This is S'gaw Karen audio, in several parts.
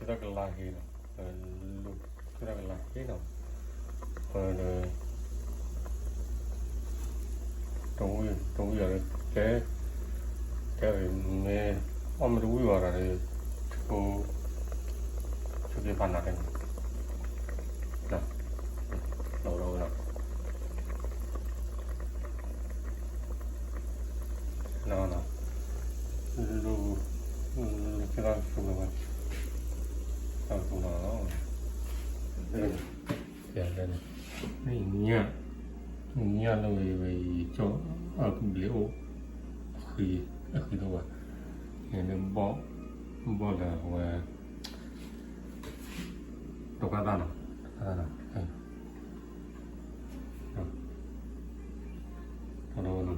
တၢ်ကလါဟ့နီၤ, လူၤတၢ်ကလါဟ့နီၤ, ဒီး တဝံၣ် တဝံၣ်အီၤ ကဲ ကဲ မ့ၢ် အီၣ်မ့ၢ်တဝံၣ်ဘၣ်ဒီး ဆိ ဆိက့ၤဖးနးတဲနီၤ, နီၤ နီၤ လူၤ လူၤ လူၤ ကဲ တၢ်ဆိကဝဲ တၢ်ဆိကဝဲ ယၤလၢန့ၣ် ညၣ် ညၣ်လၢဝဲ ယကၠီၣ် အကဘျံးအိၣ် အဃံ အဃံတအိၣ်ဘၣ်, ယန့ၣ် ဘီၣ် ဘီၣ်လၢအဝဲ ဒိးခါသၣ်နီၤ ဒိးခါသၣ်နီၤ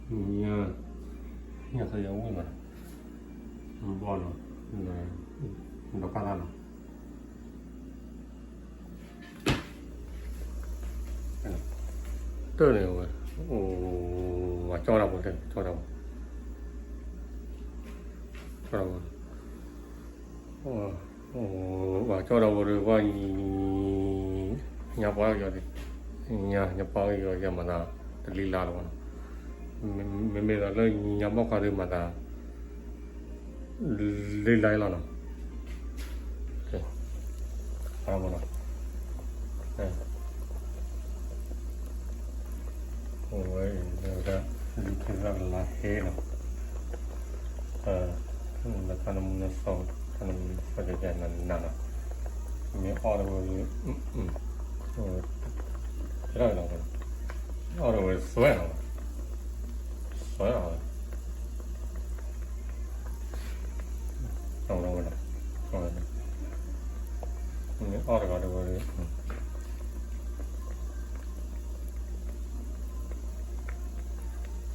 ဒီး ညၣ် ညၣ်သ့ၣ်ယဝံၣ်မး ဘီၣ်နီၤ ဒိးခါသၣ်နီၤ တၢ်န့ၣ်ဝဲ အိၣ် ဝဲကၠီၣ်တၢ်ဖိ တၢ်ကၠီၣ်တၢ်ဖိ ကၠီၣ်တၢ်ဖိ ပှၤကၠီၣ်တၢ်ဖိဒီး ပှၤ ညါပှၢ်ကယီၤ ညါ ညါပှၢ်ကယီၤ ယမၤသး တလံလါလီၤနီၤ, မ့မ့ၢ်ဒီးလၢညါဘီၣ်ခါဒီးမၤသး လံလါလီၤနီၤ, အဝဲ လူၤခ့သၣ်ကလါဟ့နီၤ, လၢတၢ်နမူနစီ တၢ်နမူနစီကဲကဲနၤနၤနီၤ, မ့ၢ်အီၣ်တဝဲ ကဲထီၣ်နီၤ, အီၣ်တဝဲစွဲနီၤ, စွဲနီၤ, အဝဲ မ့ၢ်အီၣ်တဂၤတဝဲ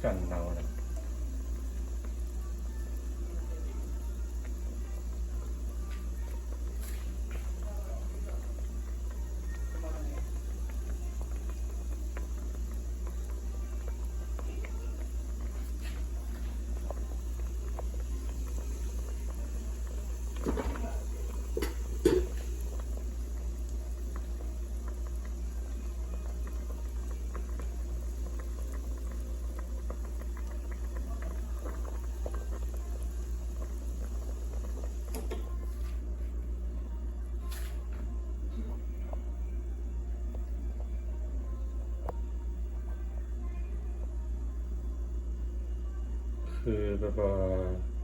ကနၤဝဲဒၣ် ဖဲပပ